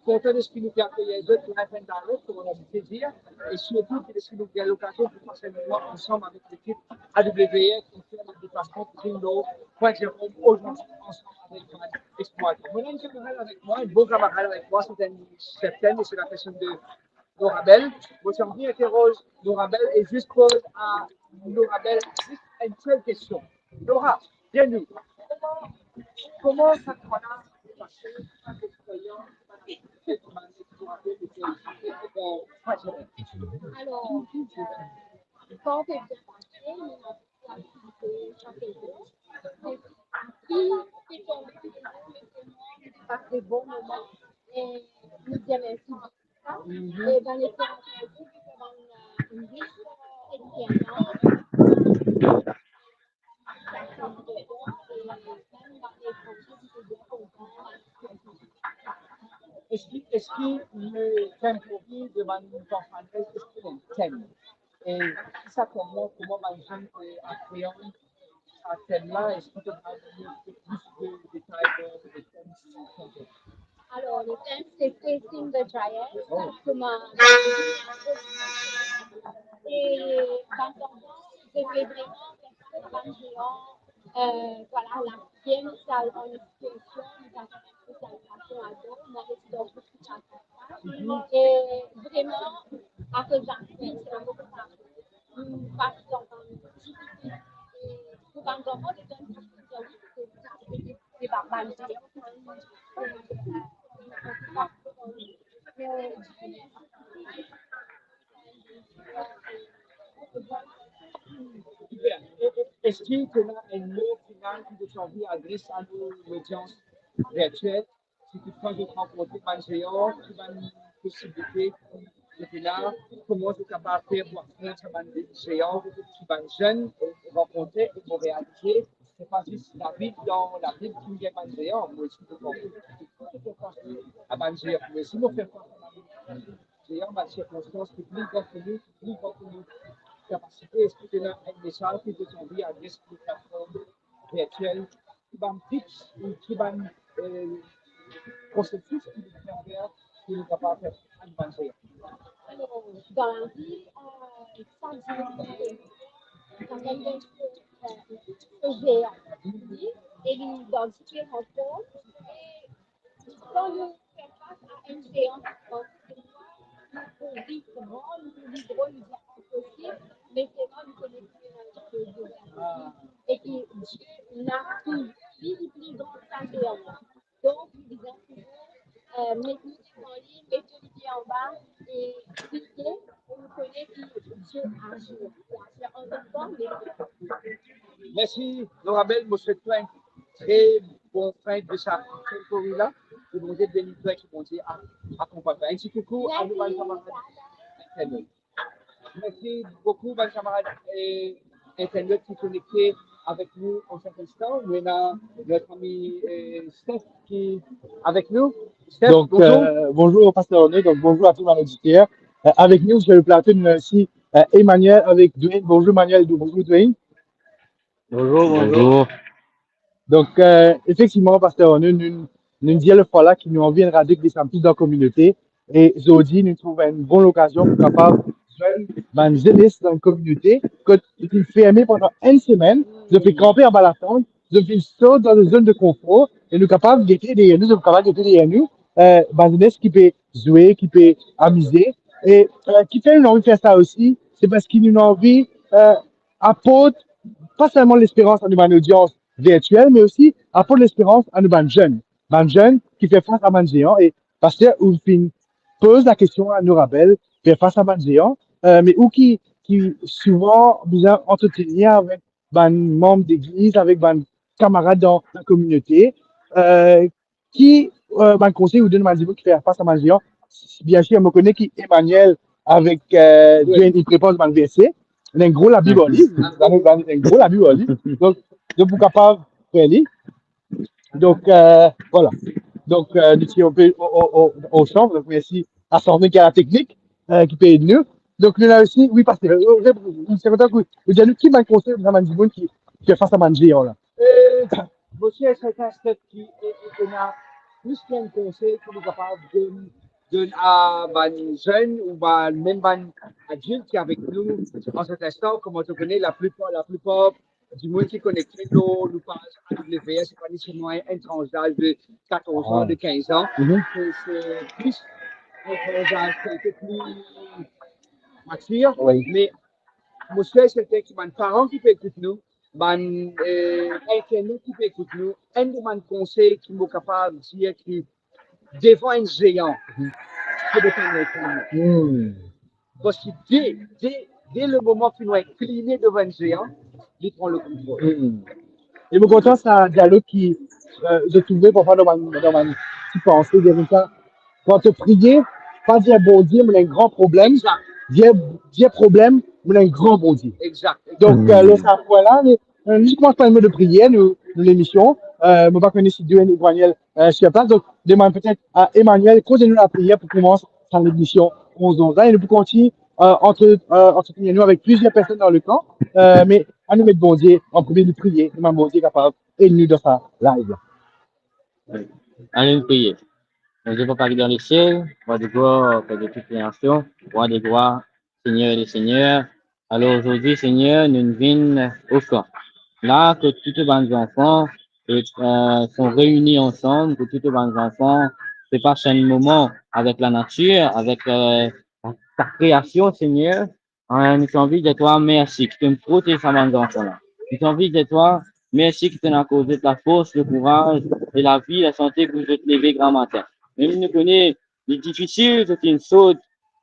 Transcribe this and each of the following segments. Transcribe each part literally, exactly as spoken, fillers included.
Kontan deski nou pe akeyir zot live and direct, kouma nou abitie dir, e sirtou ki deski nou gagn lokazion pou pas enn moman ansam avek lekip A W R, ki fer deplasman pou vinn lor Pointe Jérôme ozordi ansam avek bann explorater. Mo ena enn kamarad avek mwa, enn bon kamarad avek mwa, se enn serten, e se la personn de Norabel. Mo ti anvi interoz Norabel e zis poz a Norabel zis enn sel kestion. Nora, dir nou, kouma, kouma sa trwa la pase, sa experience, sa experience, kouma sa pase, euh, Pointe Jérôme? Alors, euh, quand on fait bien passer, on a beaucoup d'activités chaque jour. Et puis, c'est tombé, mais vraiment, on a passé des bons moments. Et nous disons merci beaucoup. Mhm. Et dans les terrains, on a une riche expérience. Eski, eski le tem pou vi de bann zanfan, eski ena enn tem? E sa kouma, kouma bann zanfan pe apreand sa tem la? Eski to pe done plis de detay lor le tem ki sante? Alors, le thème, c'est Facing the Giant. Oh. Kouma, e bann zanfan, se pe vreman fer fas a bann zean. Euh, voilà, la game, sa, an expression, nou pa kapav fer sa, nou pa kapav adan, nou ena dezordi pou sa. E vreman, akoz la vi, se la mo pa, nou pa ti anvi difisil. E pou bann zanfan, se enn difisil, se, se, se pa bann zean. Super. E, e, eski to ena enn mo final ki to ti anvi adres a nou lodians virtiel? Si toutfwa zot rankontre bann zean, ki bann posibilite ki zot ena, kouma zot kapav fer pou afront sa bann zean ki bann zenn rankontre e pou realize, se pa zis lavi dan labib ki gagn bann zean, me osi nou rankontre a bann zean, me si nou fer fas a bann zean, bann sirkonstans ki pli gran ki nou, ki pli gran ki nou kapasite, eski to ena enn mesaz ki to ti anvi adres pou platform virtiel, ki bann tips ou ki bann, euh, prosesis ki nou kapav fer, ki nou kapav fer a bann zean? Alors, dans la vie, euh, chaque jour, quand même, euh, ce zean, et dans différentes formes, et Kan nou fer fas a enn zean, nou pou li gran, nou pou li gro, nou dir inposib, me selman nou kone ki ena Dieu. E ki Dieu ena tou, li, li pli gran ki sa zean la. Donk, nou bizin touzour, euh, met nou devan li, met nou lipie anba e priye, pou nou kone ki Dieu azir. Li azir an nou form, me Mersi, Norabel, mo swet twa enn tre bon fin de sa, sa story la. Ki Bondie beni twa, ki Bondie a-, akonpagn twa. Enn ti koukou a nou bann kamarad internet. Mersi boukou bann kamarad, eh, internet ki konekte avek nou an set instan. Nou ena not ami, eh, Steph ki avek nou. Steph, donc, bonjour. Euh, bonjour, Pasteur Arnaud. Donc, bonjour à tous nos auditeurs. Euh, avec nous sur le plateau, nous avons aussi, euh, Emmanuel avec Dwayne. Bonjour, Emmanuel. Bonjour, Dwayne. Bonjour, bonjour. Bonjour. Donk, euh, efektivman, Paster Arnaud, nou, nou dir lefwa la ki nou anvi enn radio ki desann plis dan kominote. E zordi, nou trouv enn bon lokazion pou kapav zwenn bann zenes dan enn kominote, kot li finn ferme pandan enn semenn, zot finn kanpe anba latant, zot finn sort dan zot zone de confort, e nou kapav gete deryer nou, zot kapav gete deryer nou, euh, bann zenes ki pe zwe, ki pe amize, e, euh, kifer nou anvi fer sa osi, se parski nou anvi, euh, aport pa selman lesperans a nou bann odians virtiel, me osi aport lesperans a nou bann zenn. Bann zenn ki fer fas a bann zean, e Paster, ou finn poz lakestion a Norabel, fer fas a bann zean, euh, me ou ki, ki souvan bizin antretenir avek bann manm legliz, avek bann kamarad dan lakominote, euh, ki, euh, bann konsey ou donn bann dimoun ki fer fas a bann zean? Biensir, mo kone ki Emmanuel avek, euh, Dwayne, li prepar bann verse. Li ena enn gro Labib ar li. Li ena enn gro Labib ar li. Donk, donk, pou kapav fer li. Donk, euh, vwala. Donk, euh, nou ti enpe o, o, o, o sanm. Donk, mersi a Sandrine ki a lateknik, euh, ki pe ed nou. Donk, nou ena osi, wi, Paster, euh, euh, se kontan ki ou dir nou ki bann konsey ou donn bann dimoun ki, ki fer fas a bann zean la. Euh, mo ti serten Steph ki, e, e, ena Plis ki enn konsey ki nou kapav donn, donn a bann zenn ou bann, mem bann adilt ki avek nou an set instan, kouma to kone, laplipar, laplipar dimoun ki konekte lor nou paz A W R, se pa neseserman enn, enn tranz daz de katorz an, de kinz an. Se, se plis enn tranz daz ki enn pe pli matir. Me mo swete serten ki bann paran ki pe ekout nou, bann, eh, internet ki pe ekout nou, enn de bann konsey ki mo kapav dir ki devan enn zean, se de pa inkline. Parski de, de, de lemoman ki nou inkline devan enn zean, li pran lekontrol. E mo kontan sa dialog ki, eh, zot trouve parfwa dan bann, dan bann ti panse, dir koumsa, kan to priye, pa dir, "Bondie, mo ena enn gran problem." Dir, dir, "Problem, mo ena enn gran Bondie." Donk, eh, lor sa pwin la, nou, eh, nou koumans par enn mo de priyer, nou, nou lemision. Eh, mo pa kone si Dwayne ek Emmanuel, eh, sir plas. Donk, demann petet a Emmanuel kontign nou lapriyer pou koumans sa lemision onz onz la. E nou pou kontign, eh, antre, eh, antretenir nou avek plizier personn dan lekan. Eh, me anou met Bondie an premie, nou priye, demann Bondie kapav ed nou dan sa live la. Anou priye. Bondie Papa ki dan lesiel, Rwa de glwar, Père de toute création, Roi des rois, Seigneur des seigneurs. Alor zordi, Segner, nou vinn o kan. La, kot tou bann zanfan, eh, sont réunis ensemble, kot tou bann zanfan pe pas enn moman avek lanatir, avek, eh, ta, ta kreasion, Segner. Eh, nou ti anvi dir twa mersi ki to protez sa bann zanfan la. Nou ti anvi dir twa mersi ki to akord zot lafors, lekouraz e lavi, lasante pou zot leve gramatin. Mem nou kone li difisil, zot inn sort,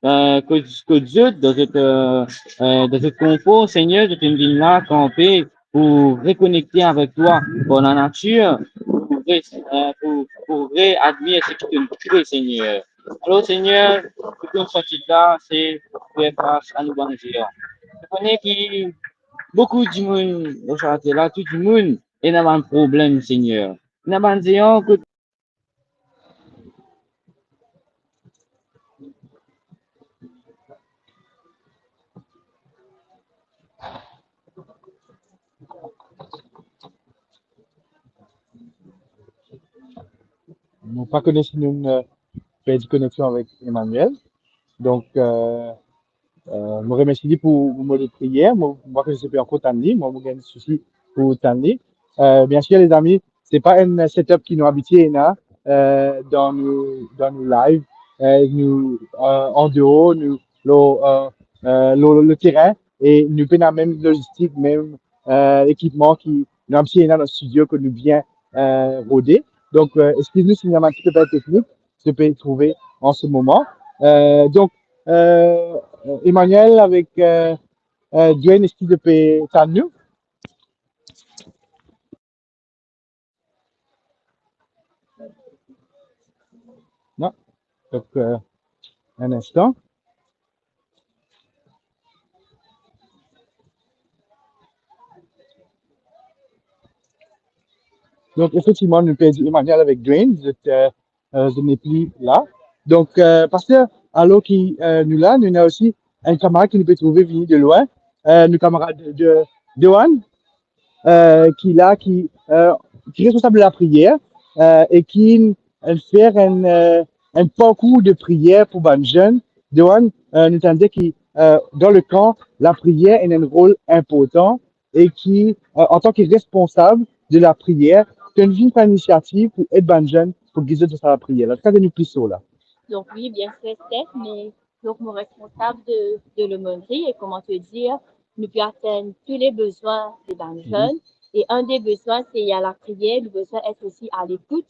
eh, kot, kot zot, dan zot, eh, eh, dan zot konfor, Segner, zot inn vinn la, kanpe, pou rekonekte avek twa, dan lanatir, pou re-, eh, pou, pou readmir seki to'nn kre, Segner. Alor, Segner, tou nou santi la, se fer fas a nou bann zean. Nou kone ki boukou dimoun lor sa later la, tou dimoun ena bann problem, Segner. Ena bann zean kot Mo pa kone si nou, eh, perdi koneksion avek Emmanuel. Donk, eh, eh, mo remersi li pou mo de priyer. Mo, mo pa kone si pe ankor tann li. Mo, mo gagn sousi pou tann li. Eh, biensir, lezami, se pa enn setup ki nou abitie ena, eh, dan nou, dan nou live. Eh, nou, eh, andeor, nou, lor, eh, eh, lor, lor leterin, e nou pena mem logistik, mem, eh, ekipman ki nou abitie ena dan studio kot nou bien, eh, rode. Donk, eh, exkiz nou si nou ena enn ti pe problèm teknik, si nou pe trouve an se moman. Eh, donk, eh, Emmanuel avek, eh, eh, Dwayne, eski zot pe tann nou? Non. Donk, eh, enn instan. Donk, efektivman, nou perdi Emmanuel avek Dwayne. Zot, eh, eh, zot nepli la. Donk, eh, paster, alor ki, eh, nou la, nou ena osi enn kamarad ki nou pe trouve vini de lwin, eh, nou kamarad de, de, Dewan, eh, ki la, ki, eh, ki responsab de lapriyer, eh, e ki, eh, fer enn, eh, enn parkour de priyer pou bann zenn. Dewan, eh, nou tann dir ki, eh, dan lekan, lapriyer ena enn rol inportan, e ki, eh, antan ki responsab de lapriyer, to'nn vinn pran inisiativ pou ed bann zenn, pou gid zot dan sa lapriyer la. Antouka, donn nou plis lor la. Donk wi, biensir, Steph, me donk mo responsab de, de lomonri, e kouma to dir, nou pe atenn tou le bezwin de bann zenn. E enn de bezwin, se ena lapriyer, nou bezwin et osi a lekout,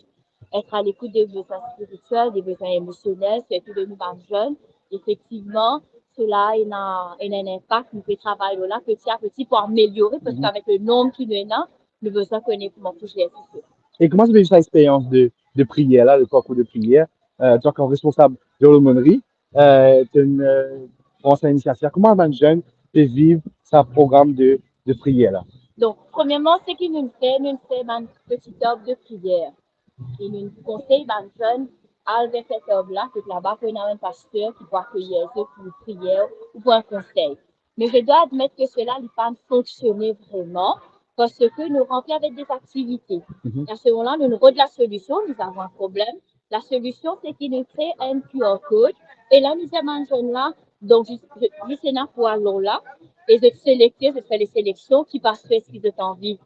et a lekout de bezwin spiritiel, de bezwin emosionel, sirtou de nou bann zenn. Efektivman, sela ena, ena enn inpak, nou pe travay lor la peti a peti pou ameliore, paski avek le nonb ki nou ena, nou bizin kone kouma pou zer tou sa. E kouma to viv sa experyans de, de priyer la, le parkour de priyer, eh, twa kouma responsab de lomonri, eh, to'nn, eh, pran sa inisiativ? Kouma bann zenn pe viv sa program de, de priyer la? Donk, premierman, seki nou fer, nou fer bann peti tab de priyer. E nou konsey bann zenn al ver set tab la, kot laba pou ena enn paster ki pou akeir zot pou priyer ou pou enn konsey. Me je dwa admet ke sela, li pa fonksione vreman, Parski nou ranpli avek de aktivite. Mhm. E a se moman la, nou, nou rod lasolision, nou ena enn problem. Lasolision, se ki nou kre enn Q R code. E la, nou dir bann zenn la, donk, zis, zis ena pou al la, e zot selekte, zot fer le seleksion, ki paster eski zot anvi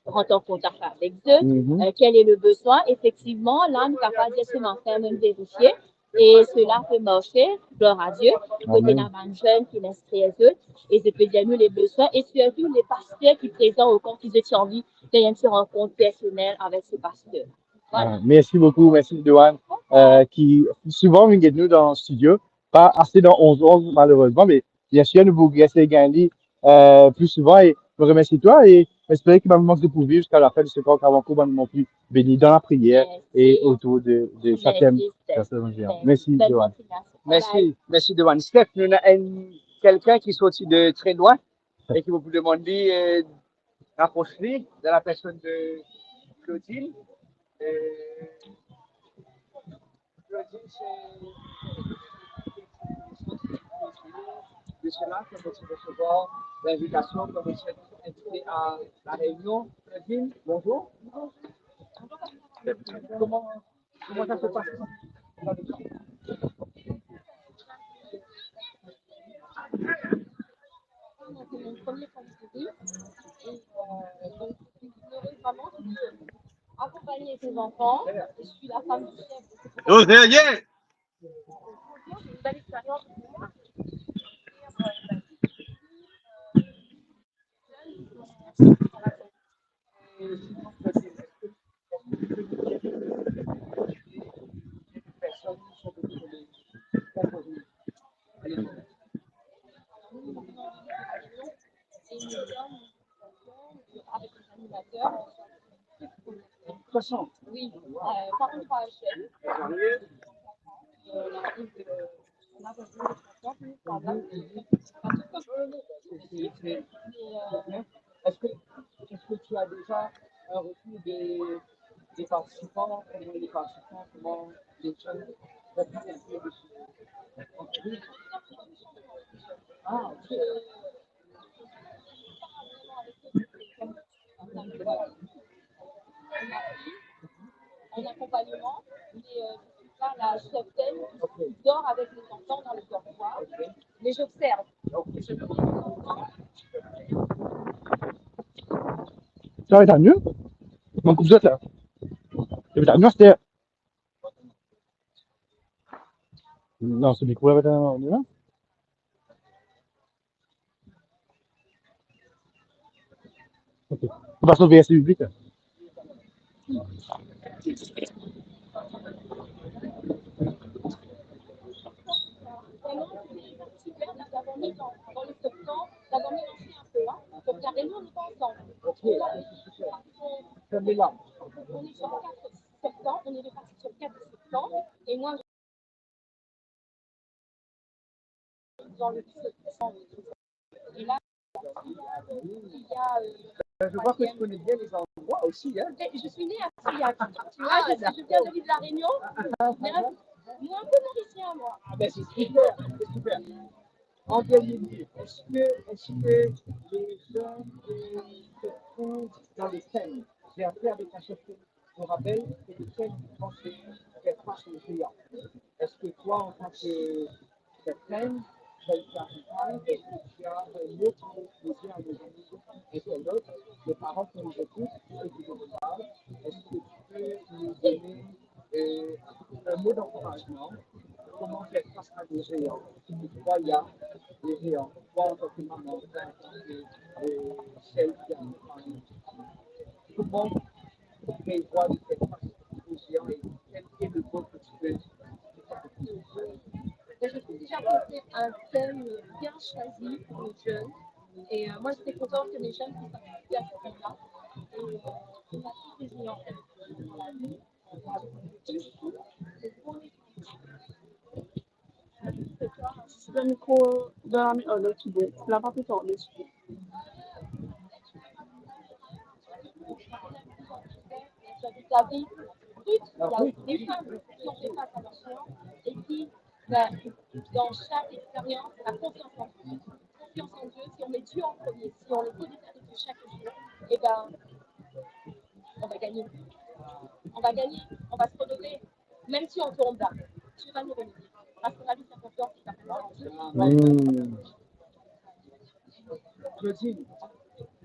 rant an kontak avek zot, mhm, euh, quel est le besoin. Efektivman, la, nou kapav dir se matin, nou verifie. E sela pe marse, glwar a Die. Kote, amen, ena bann zenn ki inskrir zot, e zot pe dir nou le bezwin, e sirtou le paster ki prezan o kan ki zot ti anvi fer enn ti rankont personel avek se paster. Vwala. Ah, mersi boukou, mersi Doane, euh, ki souvan vinn get nou dan stidio, pa ase dan onz onz malerezman, me biensir nou pou esey gagn li, euh, pli souvan, e mo remersie twa, e mo espere ki bann moman ki nou pou viv ziska lafin de se kan, ki ava ankor bann moman pli beni dan lapriyer e, mersi, otour de, de sa tem. Mersi, Steph. Mersi, Doane. Mersi, mersi, Doane. Steph, nou ena enn, kelkenn ki sorti de tre lwin e ki mo pou demann li, euh, rapros li, dan la personn de Claudine. Euh, Claudine, se de sela ke mo ti resevwar linvitasion, ke mo ti invite a La Réunion. Claudine, bonzour. Koman, koman sa se pas? C'est mon premier samedi. Et, euh, donc, je suis heureuse vraiment de accompagner ces enfants. Je suis la femme du chef. Donc, c'est une belle expérience pour moi. Soixante. Oui, euh, quarante-trois H L. Euh, C'est, c'est, c'est bien. Est-ce que, est-ce que tu as déjà un retour des, des participants, comment les participants, comment les jeunes reprennent un peu de ce... Ah, ok. En accompagnement, mais, euh, par la chef d'elle qui dort avec les enfants dans le dortoir. Mais j'observe. Sa va, tann nou? Mo koup zot la. Epi tann nou, aster. Non, se mikro la, tann nou la. Ok. Ou pas version piblik la. Ferme-la. On est sur quatre septembre, on est reparti sur quatre septembre, et moi, dans le dix-sept septembre. Et là, il y a, euh, ben, je vois que tu connais bien les endroits aussi, hein. Et je suis née à Aurillac, tu vois, je, je viens de l'île de la Réunion, mais un, mais un peu mauricien, moi. Ah ben, c'est super, c'est super. En dernier lieu, est-ce que, est-ce que les jeunes, euh, se trouvent dans les thèmes? J'ai appris avec un certain... Je vous rappelle que le thème, quand c'est faire face aux géants. Est-ce que toi, en tant que certaine, quelqu'un, est-ce que tu as un autre besoin à nos amis internautes, les parents qui nous écoutent et qui nous regardent, est-ce que tu peux nous donner, euh, un mot d'encouragement? Comment faire face à des géants? Pourquoi il y a des géants? Pourquoi, en tant que maman, en tant que, euh, celle qui a accompagné, comment prévoir de faire face aux géants et quel est le rôle que tu peux... Ben, je trouve déjà que c'est un thème bien choisi pour les jeunes. Et, euh, moi, j'étais contente que les jeunes puissent participer à ce thème-là. Et, euh, on a tous des géants. Vous avez vu, il y a des femmes qui ont fait face à leur peur et qui, ben, dans chaque expérience, la confiance en Dieu. Confiance en Dieu, si on met Dieu en premier, si on le connaît avec Dieu chaque jour, Eh ben, on va gagner. On va gagner, on va se relever. Même si on tombe là, Dieu va nous relever. Parce qu'on a lui fait confiance, il va faire la. Hmm. Claudine,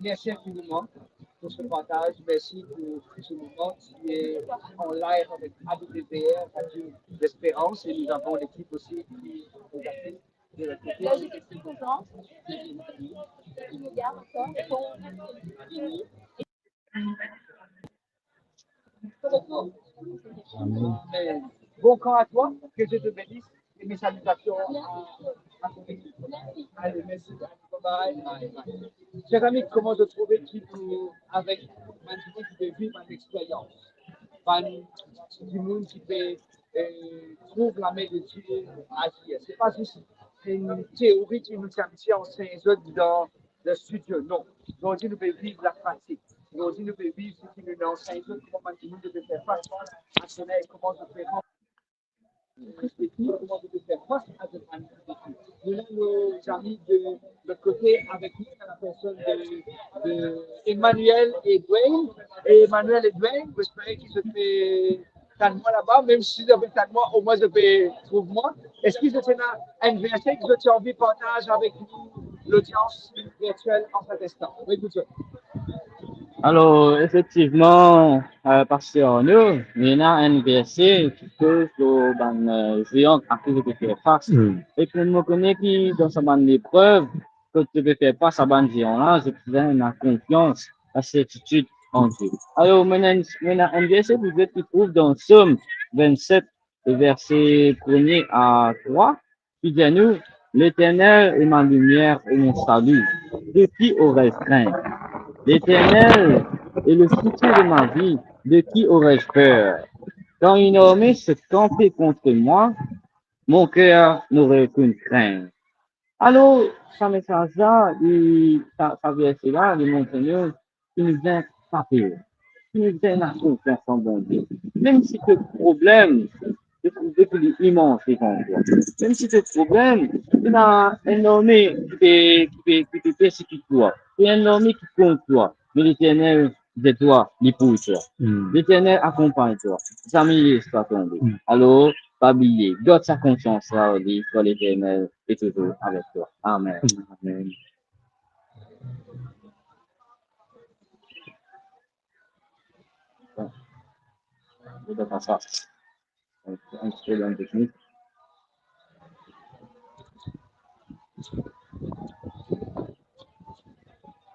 merci infiniment pour ce partage. Merci pour ce moment. Tu es en live avec A W R, Radio d'Espérance, et nous avons l'équipe aussi qui nous accueille de l'autre côté. Là, j'étais très contente. Très unie, qui nous garde encore, qu'on reste unis. Amen. Bon camp à toi, que Dieu te bénisse, et mes salutations à, à ton équipe. Allez, merci. Bye bye. Bye bye. Cher ami, kouma to trouve ki pou, avek bann dimoun ki pe viv bann experience, bann dimoun ki pe, eh, trouv lame de Die azir? Se pa zis enn teori ki nou ti ansegn zot dan le studio, non. Zordi nou pe viv lapratik. Zordi nou pe viv seki nou inn ansegn zot, kouma bann dimoun pe fer fas a sa, kouma zot pe rant, kouma zot pe fer fas a zot bann difikilte. Nou ena nou zami de lot kote avek nou, dan la personn de, de Emmanuel e Dwayne. Emmanuel e Dwayne, mo espere ki zot pe tann mwa laba, mem si zot pe tann mwa, omwin zot pe trouv mwa. Eski zot ena enn verse ki zot ti anvi partaz avek nou, lodians virtiel, an set instan? Mo ekout zot. Alor, efektivman, eh, Paster Arnaud, li ena enn verse ki koz lor bann, eh, zean akoz zot pe fer fas. Hmm. E kouma nou kone ki dan sa bann leprev, kot zot pe fer fas a bann zean la, zot bizin ena konfians, lasertitid an Die. Alor, mo ena enn, mo ena enn verse pou zot ki trouv dan Psom vennset, le verse premie a trwa, ki dir nou, L'Éternel est ma lumière et mon salut, de qui aurais-je crainte? L'Éternel est le soutien de ma vie, de qui aurais-je peur? Quand une armée se campait contre moi, mon cœur n'aurait aucune crainte. Alor, sa mesaz la, li, sa, sa verse la, li montre nou ki nou bizin pa per, ki nou bizin ena konfians an Bondie. Mem si to problem, to trouve ki li imans devan twa, mem si to problem, ena enn larme ki pe, ki pe, ki pe persekit twa, ena enn larme ki kont twa, me Leternel de twa, li pou twa. Hmm. Leternel akonpagn twa, zame les twa tonbe. Hmm. Alor, pa bliye, gard sa konfians la, li, ker Leternel est toujours avec toi. Amen. Hmm. Amen. Bon. Je vais faire ça. Un petit problème technique.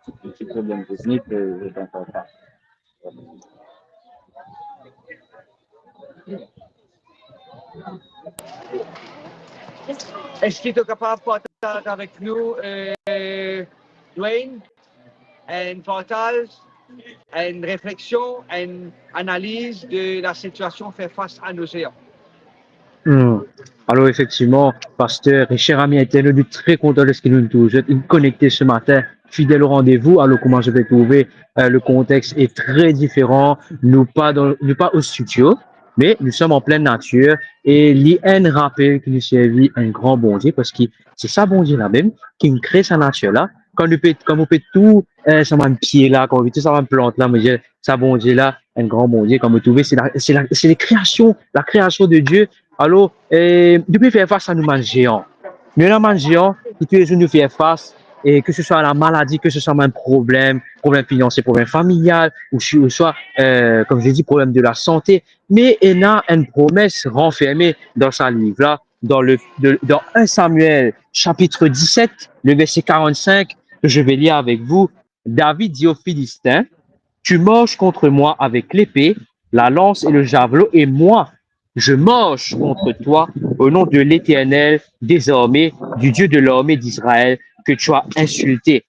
Un petit problème technique, euh, je t'entends pas. Eski to kapav partaz avek nou, euh, Dwayne, enn partaz, enn refleksion, enn analiz de la sitiasion fer fas a nou zean? Hmm. Alor, efektivman, Paster e ser ami internet, nou tre kontan deski nou touzour konekte se matin, fidel o randevou. Alor, kouma zot pe trouve, euh, le kontext est très différent. Nou pa dan, nou pa o studio, me nou som an plin natir, e li enn rapel ki nou servi enn gran Bondie, parski se sa Bondie la mem ki kre sa natir la. Kan nou pe, kan nou pe tou, euh, sa bann pie la, kan nou pe tou sa bann plant la, mo dir, sa Bondie la, enn gran Bondie, kan nou trouve, se la, se la, se le kreasion, la kreasion de Die. Alor, euh, nou pe fer fas a nou bann zean. Nou ena bann zean ki toulezour nou fer fas, e ke se swa lamaladi, ke se swa bann problem, problem finansie, problem familial, ou si, ou swa, euh, comme je dis, problème de la santé. Me ena enn promes ranferme dan sa liv la, dans le, de, dans un Samuel chapitre dix-sept, le verset quarante-cinq, que je vais lire avec vous. David dit aux Philistins, tu marches contre moi avec l'épée, la lance et le javelot, et moi, je marche contre toi au nom de l'Éternel des armées, du Dieu de l'armée d'Israël, que tu as insulté.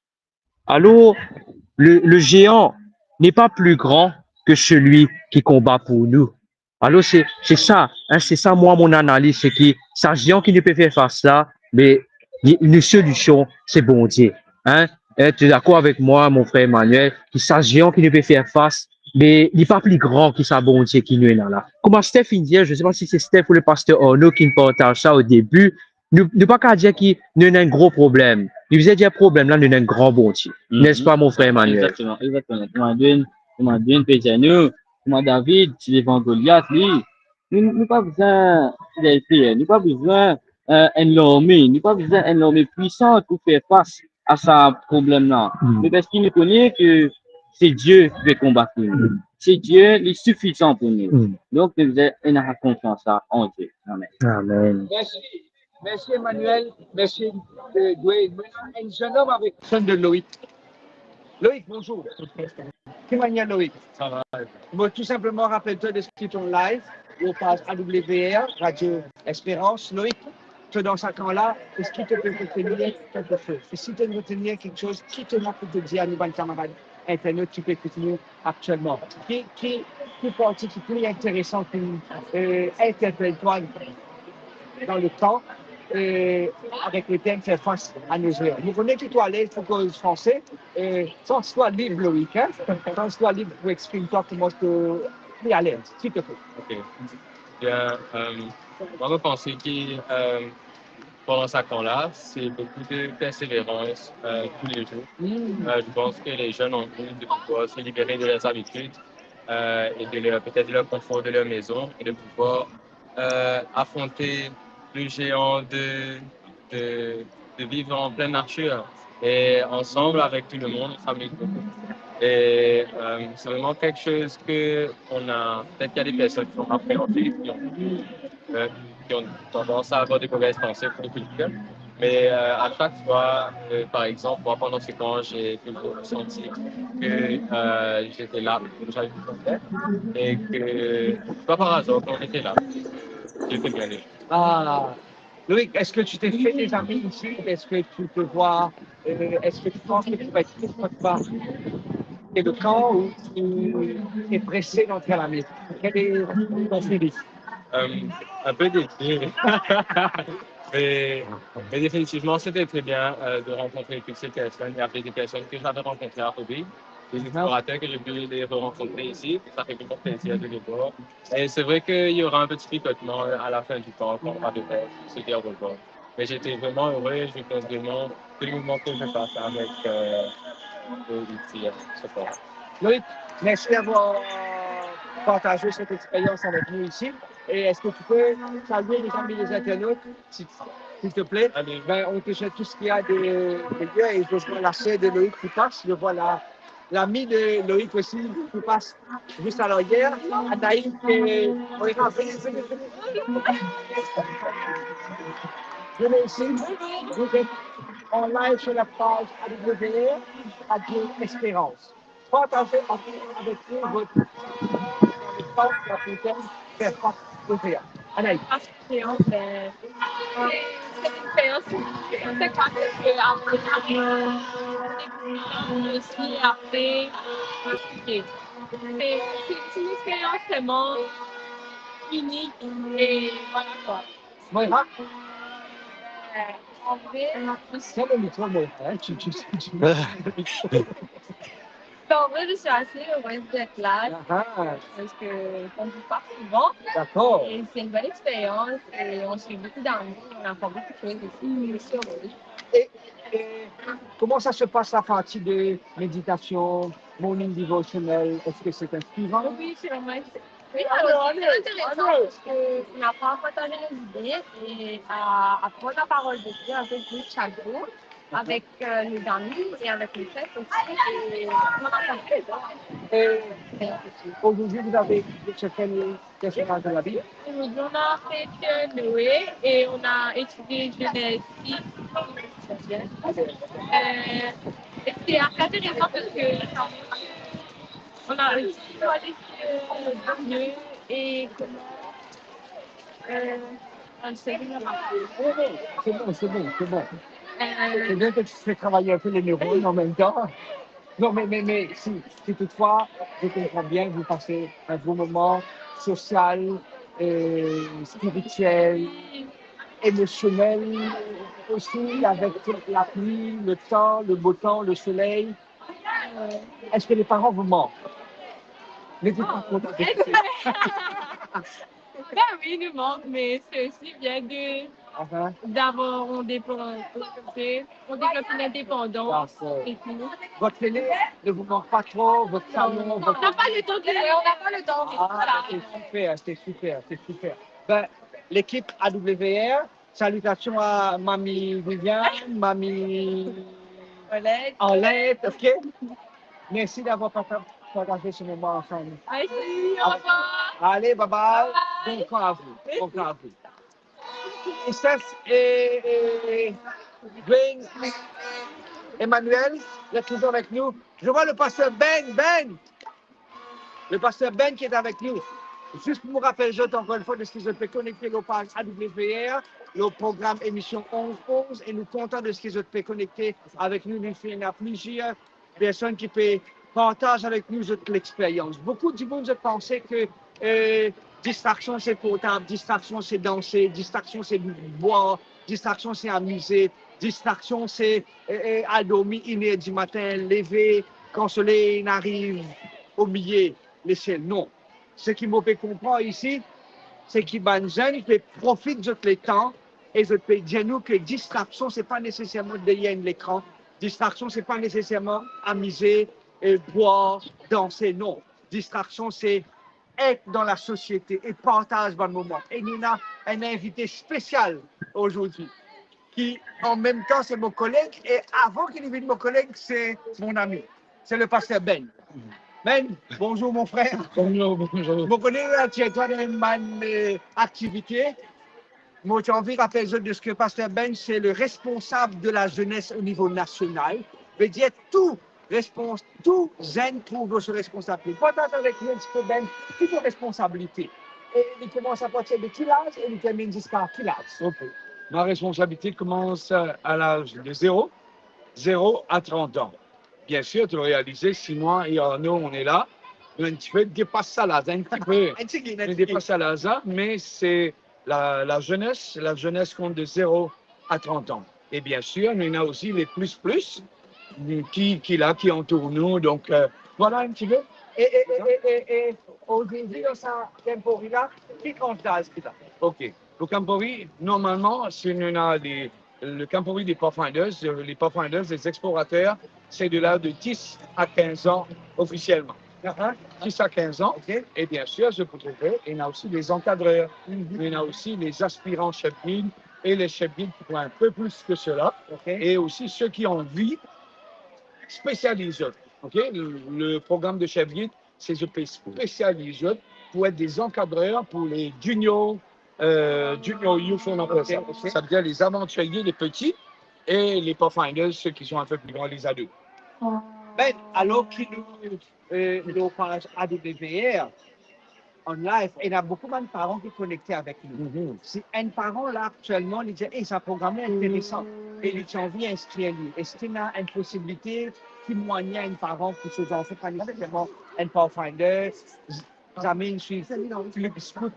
Alor, le, le zean n'est pas plus grand que celui qui combat pour nous. Alor, se, se sa, hein, se sa, mwa, mon analiz, se ki sa zean ki nou pe fer fas la, me li, nou solision, se Bondie. Hein? Eh, to dakor avek mwa, mon frer Emmanuel, ki sa zean ki nou pe fer fas, me li pa pli gran ki sa Bondie ki nou ena la. Kouma Steph inn dir, je sais pas si se Steph ou le Paster Arnaud ki inn partaz sa o debi, nou, nou pa kapav dir ki nou ena enn gro problem. Nou bizin dir problem la, nou ena enn gran Bondie. Mhm. N'est-ce pas, mon frère Emmanuel? Exactement, exactement. Kouma Edwin, kouma Edwin pe dir nou, kouma David ti devan Goliath, li, nou, nou pa bizin, nou pa bizin, euh, enn larme, nou pa bizin enn larme pwisan pou fer fas a sa problem la. Hmm. Me parski nou kone ki se Die ki pe konbat pou nou. Hmm. Se Die, li sifizan pou nou. Hmm. Donk, nou bizin ena konfians la an Die. Amen. Amen. Mersi. Mersi, Emmanuel. Mersi, euh, Dwayne. Mwa, enn zenn om avek son de Loïc. Loïc, bonzour. Ki manier, Loïc? Sa va. Bon, tou sinpleman, rapel twa deski ton live, ou paz A W R, Radio Espérance. Loïc, to dan sa kan la, eski to pe retenir kelke soz? E si to retenir kiksoz, ki to ena pou to dir a nou bann kamarad internot ki pe ekout nou aktielman? Ki, ki, ki parti ki pli interesan ki, euh, interpel twa dan le tan, euh, avek le tem fer fas a nos er? Nou kone ki to alez pou koz franse, euh, sans twa lib, Loïc, hein? Sans twa lib pou exprim twa kouma to pli alez, silteple. Ok. Bien, euh, mwa, mo panse ki, euh, pandan sa kan la, c'est beaucoup de persévérance, euh, tous les jours. Mm. Euh, je pense que les jeunes ont envie de pouvoir se libérer de leurs habitudes, euh, et de leur, peut-être de leur confort, de leur maison, et de pouvoir, euh, affronter le géant de, de, de vivre en pleine nature. Et ensemble avec tout le monde, on s'amuse beaucoup. Et, euh, c'est vraiment quelque chose que on a, peut-être qu'il y a des personnes qui sont appréhensives, qui ont, euh, qui ont tendance à avoir des mauvaises pensées pour le culture. Mais, euh, à chaque fois, euh, par exemple, moi, pendant ce camp, j'ai toujours senti que, euh, j'étais là, que j'avais tout à faire, et que c'est pas par hasard qu'on était là. J'étais bien. Ah, Loïc, est-ce que tu t'es fait des amis ici? Est-ce que tu te vois, euh, est-ce que tu penses que tu vas être plus de temps dans le camp ou tu es pressé d'entrer à la maison? Quel est ton feeling? Euh, un peu des deux. Mais, mais définitivement, c'était très bien, euh, de rencontrer toutes ces personnes. Il y avait des personnes que j'avais rencontrées à Covid, des explorateurs que j'ai pu les rencontrer ici. Ça fait toujours plaisir de les voir. Et c'est vrai qu'il y aura un petit picotement à la fin du camp quand on va devoir se dire au revoir. Mais j'étais vraiment heureux, je pense vraiment que le moment que je passe avec, euh, eux ici, euh, ce soir. Loïc, merci d'avoir partagé cette expérience avec nous ici. Et est-ce que tu peux saluer les amis des internautes, si, s'il te plaît? Allez. Ben, on te souhaite tout ce qu'il y a de, de bien. Et je vois la sœur de Loïc qui passe, je vois la, l'ami de Loïc aussi qui passe juste à l'arrière. Anaïs, euh, on est en, venez, venez, venez. Venez ici. Vous êtes en live sur la page A W R, Radio Espérance. Partagez avec, avec nous votre, votre expérience, la fontaine, faire face au géant. Anaïs. Expérience, ben, c'est une expérience, c'est quoi, c'est que après, aussi, après, ok. C'est, c'est une expérience vraiment unique et voilà quoi. Moira? Euh, en vrai, c'est le micro, Moira, hein, tu, tu, tu, tu... Ben, en vrai, je suis assez heureuse d'être là, ah, parce que on ne vit pas souvent. D'accord. Et c'est une bonne expérience et on suit beaucoup d'amour, on apprend beaucoup de choses aussi. Je suis heureuse. Et, et comment ça se passe, la partie de méditation, morning devotional? Est-ce que c'est inspirant? Oui, c'est vraiment, oui, alors, c'est très intéressant parce qu'on apprend à partager nos idées et à, à prendre la parole de Dieu avec nous chaque jour, avec, euh, nos amis et avec les fêtes aussi. Et on apprend tous les jours. Et aujourd'hui, vous avez, vous cherchez une Qu'est-ce qu'on parle de la Bible? Aujourd'hui, on a fait que Noé et on a étudié Genèse six. Euh, et c'était assez intéressant parce que on a aussi parlé de Dieu et comment, euh, on se dit, c'est bon, c'est bon, c'est bon. Euh, c'est bien que tu fais travailler un peu les neurones en même temps. Non, mais, mais, mais si, si toutefois, je comprends bien, vous passez un bon moment social, euh, spirituel, émotionnel aussi, avec la pluie, le temps, le beau temps, le soleil. Est-ce que les parents vous manquent? N'hésitez pas à contacter. Ben oui, il nous manque, mais c'est aussi bien de Aha. D'abord, on développe, on développe une indépendance et tout. Votre télé ne vous manque pas trop, votre salon, votre... On n'a pas le temps de... On n'a pas le temps. Ah, c'est super, c'est super, c'est super. Ben, l'équipe A W R, salutations à Mamie Viviane, Mamie Arlette, ok? Merci d'avoir parta-, partagé ce moment ensemble. Merci, au revoir. Allez, bye bye. Bye. Bon camp à vous. Bon camp à vous. Christophe et, et Dwayne, Emmanuel, vous êtes toujours avec nous. Je vois le pasteur Ben, Ben. Le pasteur Ben qui est avec nous. Zis pou mo rapel zot ankor enn fwa deski zot pe konekte lor paz A W R, lor program emision onz onz, e nou kontan deski zot pe konekte avek nou. Nou finn ena plizier personn ki pe partaz avek nou zot lexperyans. Boukou dimoun, zot panse ke, eh, distraksion se portab, distraksion se danse, distraksion se bwar, distraksion se amize, distraksion se, eh, eh, al dormi inn er dimatin, leve kan soley inn ariv omilie lesiel. Non. Seki mo pe konpran isi, se ki bann zenn pe profit zot letan e zot pe dir nou ke distraksion, se pa neseserman deryer enn lekran. Distraksion, se pa neseserman amize, eh, bwar, danse, non. Distraksion, se et dan lasosiete e partaz bann moman. E nou ena enn invite spesial azordi, ki an mem tan se mo koleg, e avan ki li vinn mo koleg, se mon ami. Se le paster Ben. Ben, bonzour, mon frer. Bonzour, bonzour. Mo kone la, ti ena twa dan enn bann, eh, aktivite. Mo ti anvi rapel zot deski paster Ben se le responsab de la zenes o nivo nasional. Vedir tou respons-, tou zenn trouv lor so responsabilite. Partaz avek nou enn tipe, Ben, ki to responsabilite? E li koumans apartir de ki laz e li terminn ziska ki laz? Ok. Ma responsabilite koumans a laz de zero, zero a trant an. Bien sûr, tu as réalisé, si moi et Arnaud, on est là, nou enn tipe depas sa laz, enn tipe. Enn tigit, enn tigit. Nou depas sa laz la, me se la, la zenes, la zenes kont de zero a trant an. E bien sûr, nou ena osi le plis plis, ki, ki la, ki antour nou. Donk, euh, vwala enn tipe. E, e, e, e, e, e, ozordi dan sa Camporee la, ki trans daz ki la? Ok. Lo Camporee, normalman, si nou ena le, le Camporee des Pathfinders, euh, les Pathfinders, les explorateurs, c'est de l'âge de dix à quinze ans officiellement. Aha. Dix à quinze ans. Ok. Et bien sûr, je peux trouver, il y en a aussi les encadreurs, mhm, il y en a aussi les aspirants chefs guides et les chefs guides qui font un peu plus que cela. Ok. Et aussi ceux qui ont envie spécialiser. Ok. Le, le programme de chef guide, se zot pe spesializ zot pou et des encadreurs pour les junior, euh, junior youth, on appelle ça. Ok, ok. Ça veut dire les aventuriers, les petits, et les Pathfinders, ceux qui sont un peu plus grands, les ados. Ben, alor ki nou, eh, lor paz A W R, an live, ena boukou bann paran ki konekte avek nou. Mhm. Si enn paran la aktielman, li dir, "Ey, sa program la interesan," e li ti anvi inskrir li, eski ena enn posibilite, ki mwayin enn paran pou so zanfan pa neseserman enn Pathfinder, zame inn swiv klib scout,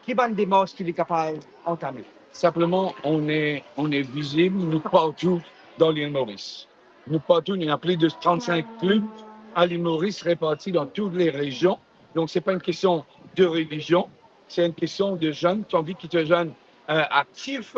ki bann demars ki li kapav antame? Simplement, on est, on est visible, nous, partout dans l'île Maurice. Nous, partout, il y a plus de trente-cinq clubs à l'île Maurice, répartis dans toutes les régions. Donc, c'est pas une question de religion, c'est une question de jeunes. Tu as envie que tes jeunes, euh, actifs,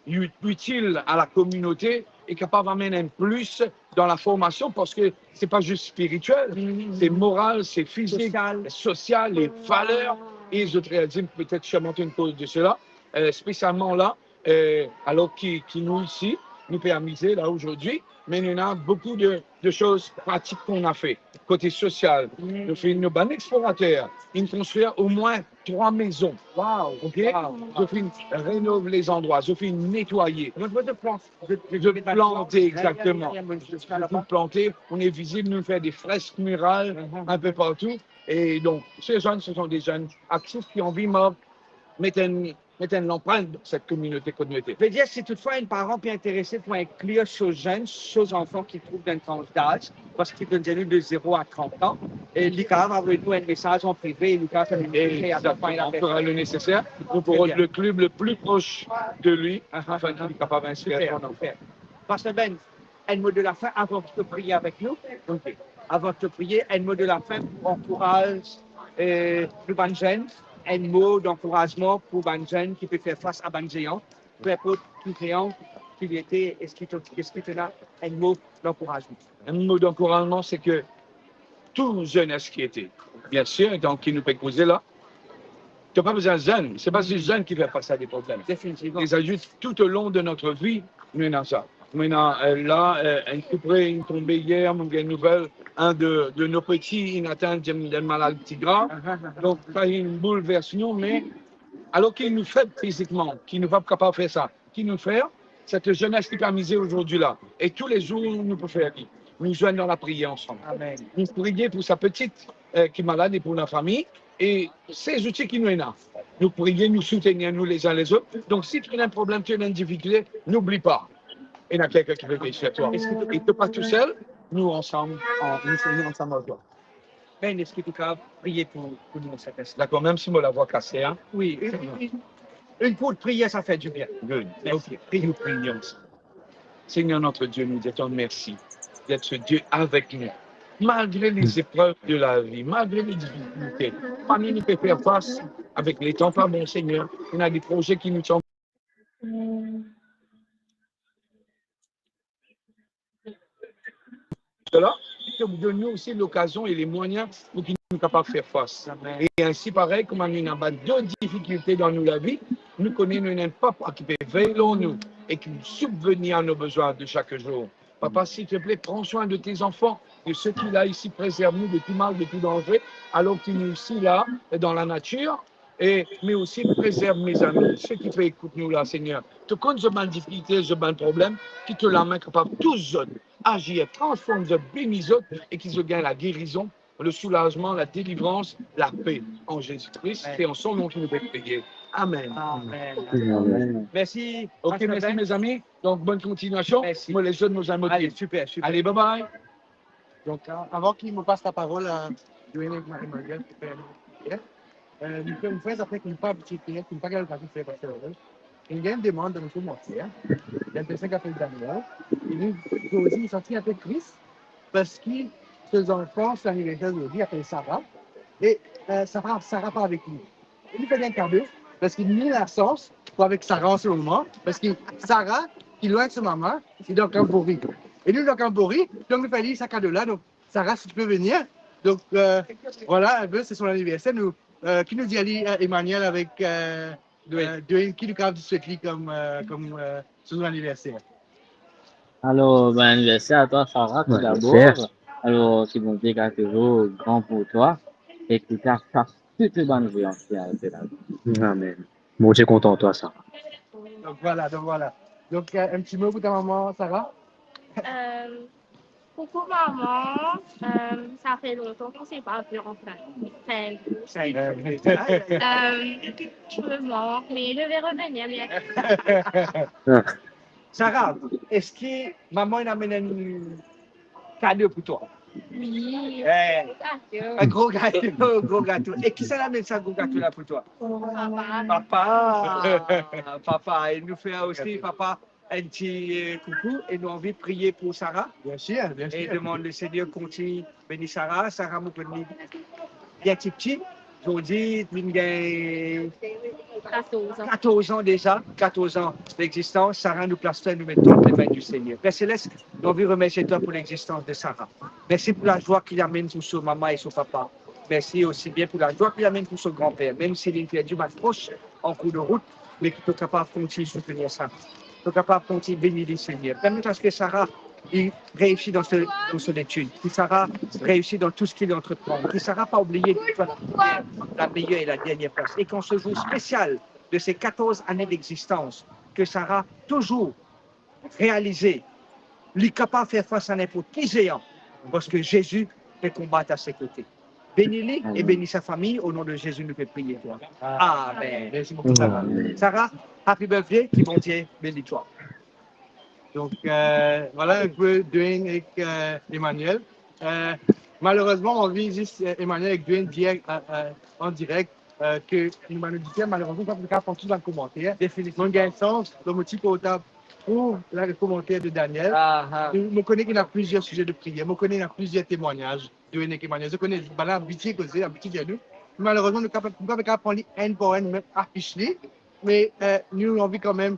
ut-, utiles à la communauté et capables d'amener un plus dans la formation, parce que c'est pas juste spirituel, mhm, c'est moral, c'est physique, social, social, les valeurs. Et je voudrais dire peut-être surmonter une cause de cela, euh, spécialement là, euh, alors qui, qui nous ici, nous peut amuser là aujourd'hui, mais il y en a beaucoup de, de choses pratiques qu'on a fait. Kote sosial, mm, nou finn, nou bann explorateur, inn konstrir omwin trwa mezon. Wow. Ok? Wow. Zot finn renov lezandrwa, zot finn netwaye. Zot, zot plant, zot, zot, zot plant, exactement. Zot finn plante, on est visible, nou fer de fresk miral, mhm, un peu partout. Et donc, ces jeunes, ce sont des jeunes actifs qui ont envie de mettre un met enn lanprint dan set kominote kot nou ete. Vedir, si toutfwa enn paran pe interese pou inklir so zenn, so zanfan ki trouv dan enn trans daz, parski nou dir nou de zero a trant an, e li kapav avoy nou enn mesaz an prive, e nou kapav fer enn... Exactement, on fera le nécessaire. Nous pourrons être le club le plus proche de lui, afin qu'il soit capable d'inscrire son enfant. Paster Ben, enn mo de lafin avan ki to priye avek nou. Ok. Avan ki to priye, enn mo de lafin pou ankouraz, eh, nou bann zenn, enn mo dankourazman pou bann zenn ki pe fer fas a bann zean, Peu importe ki kreans, ki li ete, eski to, eski to ena enn mo dankourazman? Un mot d'encouragement, c'est que tout jeune qui était, bien sûr, donc qui nous fait causer là, t'as pas besoin de jeune, c'est pas juste jeune qui fait face à des problèmes. Définitivement. Ils ajoutent tout au long de notre vie, nou ena sa. Nou ena, euh, la, euh, enn koupre, inn tonbe yer, mo gagn nouvel, enn de, de nou peti, inn atenn enn, enn maladi grav. Donc, sa inn boulvers nou, me alor ki nou feb fizikman, ki nou pa kapav fer sa, ki nou fer, cette jeunesse ki pe amize azordi la, e tou le zour nou pe fer li. Nou zwenn dan lapriyer ansam. Amen. Nou priye pou sa peti, euh, ki malad e pou lafami, e se zouti ki nou ena. Nou priye, nou soutenir nou lezin lezot. Donk, si tu as un problème, tu as une difficulté, n'oublie pas, ena kelkenn ki pe vey sir twa. E t'es pas tout seul, nou ansam, an-, nou, nou ansam avek twa. Ben, eski to kapav priye pou, pou nou, sa pers-? Dakor, mem si mo lavwa kase, hein? Wi, enn, enn, enn kourt priyer, sa fer dibien. Good. Mersi. Ok, priye, nou priye ansam. Seigneur notre Dieu, nous disons merci d'être ce Dieu avec nous. Malgré les épreuves de la vie, malgré les difficultés, parmi nou pe fer fas avek letan pa bon, Seigneur, ena de proze ki nou ti Sela, ki donn nou osi lokazion e lemwayan pou ki nou kapav fer fas. Amen. E ainsi parey, kouma nou ena bann dot difikilte dan nou lavi, nou kone nou ena enn Papa ki pe vey lor nou e ki subvenir à nos besoins de chaque jour. Papa, s'il te plaît, prends soin de tes enfants, de ceux qui là ici, préserve-nous de tout mal, de tout danger, alors que nous aussi là, dans la nature, e, me osi, préserve mes amis, seki pe ekout nou la, Seigneur. To konn zot bann difikilte, zot bann problem, ki to lame kapav tous zot, azir, transform zot, beni zot, e ki zot gagn lagerizon, lesoulazman, ladelivrans, lape an Zezi Kri. Amen. Se an son non ki nou pe priye. Amen. Amen. Amen. Mersi, ok, Pasteur mersi, Ben. Mes amis. Donk, bonn kontinuasion. Mersi. Mo les zot, nou zot. Ale, siper, siper. Ale, bye bye. Donk, a-, avan ki mo pas laparol a Dwayne ek Marie-Emmanuelle pou fer nou priyer, euh, nou fer, nou fer zafar ki nou pa abitie fer, ki nou pa gagn lokazion fer par seki nou gagn demann dan nou komanter, hein. Li apel sa, li apel Daniel. E nou, nou osi, nou santi inpe tris, parski so zanfan, so laniverser zordi, apel Sarah. E, euh, Sarah, Sarah pa avek nou. E nou fer li enn kado, parski nou ena lasans pou avek Sarah an se moman, parski Sarah, ki lwin de so mama, li dan Cambori. E nou dan Cambori, donk nou fer li sa kado la. Donk, Sarah, si tu peux venir. Donk, euh, vwala, inpe, se son laniverser. Nou, euh, ki nou dir ali, euh, Emmanuel avek, euh, Dwayne. Euh, Dwayne, ki nou kapav swet li kom, euh, kom, euh, so zour laniverser? Alor, bon aniverser a twa, Sarah, tou dabor. Alor, ki Bondie gard touzour gran pou twa e ki kapav sas tou bann vre anfin avek lavi. Amen. Bondie kontan twa, Sarah. Donk vwala, donk vwala. Donk, euh, enn ti mo pou ta mama, Sarah? Euh, coucou maman, euh, ça fait longtemps qu'on s'est pas vu, enfin. Enfin, euh, je me manque, mais je vais revenir bientôt. Sarah, eski mama inn amenn enn kado pou twa? Wi, eh, gro gato. Enn gro gato, gro gato. E kisannla amenn sa gro gato la pou twa? Papa. Papa. Papa, e nou fer osi, papa, enn ti, euh, koukou e nou anvi priye pou Sarah. Bien sûr, bien sûr. E demann Lesegner kontign beni Sarah. Sarah, mo konn li bien tipti. Zordi, li gagn katorz an. Katorz an deza, katorz an d'existence. Sarah, nou plas twa, nou met twa dan lame di Segner. Père Céleste, nou anvi remersie twa pou lexistans de Sarah. Mersi pou lazwa ki li amenn pou so mama e so papa. Mersi osi bien pou lazwa ki li amenn pou so granper, mem si li perdi bann pros an kour de rout, me ki to kapav kontign soutenir Sarah. To kapav kontign beni li, Segner. Permet aske Sarah, li reisi dan so, dan so letid, ki Sarah reisi dan tou seki li antreprann, ki Sarah pa oubliye ki twa lameyer e ladernie plas. E ki an se zour spesial de se katorz ane d'existans, ke Sarah touzour realize li kapav fer fas a ninport ki zean, parski Zezi pe konbat a se kote. Beni li e beni sa fami, o non de Zezi nou pe priye twa. Amen. Mersi boukou, Sarah. Amen. Sarah, happy birthday, ki Bondie beni twa. Donk, euh, vwala enn pe Dwayne ek, euh, Emmanuel. Euh, malerezman, mo anvi zis, euh, Emmanuel ek Dwayne dir, euh, euh, an direk, euh, ke nou bann oditer, malerezman, pa pou kapav pran tou bann komanter. Definitivman. Mo gagn sans, dan mo ti portab, trouv la, le komanter de Daniel. Ah, ah. E mo kone ki ena plizier size de priyer, mo kone ena plizier temwagnaz de Dwayne ek Emmanuel. Zot kone, bann la abitie koze, abitie dir nou. Malerezman, nou kapav, nou pa kapav pran li enn par enn, mem afis li. Me, euh, nou anvi kanmem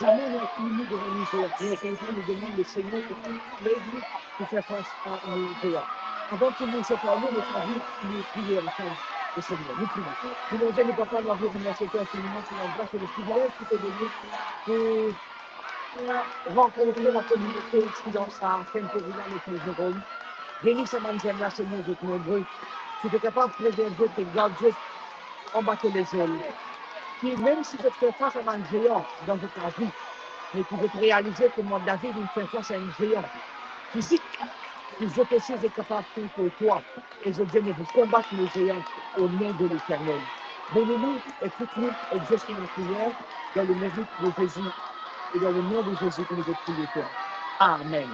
Zame nou fini devan nou zeyan. Nou kontan, nou demann Lesegner pou plis led nou pou fer fas a nou zeyan. Avan ki nou sipar nou, nou anvi nou priye ansam Lesegner. Nou priye. Nou Bondie, nou Papa, nou anvi remersie twa infiniman pou lagras e le privilez ki to done pou rankontre lakominote isi dan sa Sent Korina, Lesegner Zerom. Beni sa bann zenn la, Segner, zot nonbre. Ki to kapav prezerv zot e gard zot anba to lezel. Ki mem si zot fer fas a bann zean dan zot lavi, me ki zot realize kouma David inn fer fas a enn zean fizik, ki zot osi zot kapav kontrer twa e zot dir, nou pou konbat nou zean o nom de Leternel. Beni nou, ekout nou, exauce nou lapriyer, dan le merit de Zezi, e dan le nom de Zezi ki nou zot priye twa. Amen.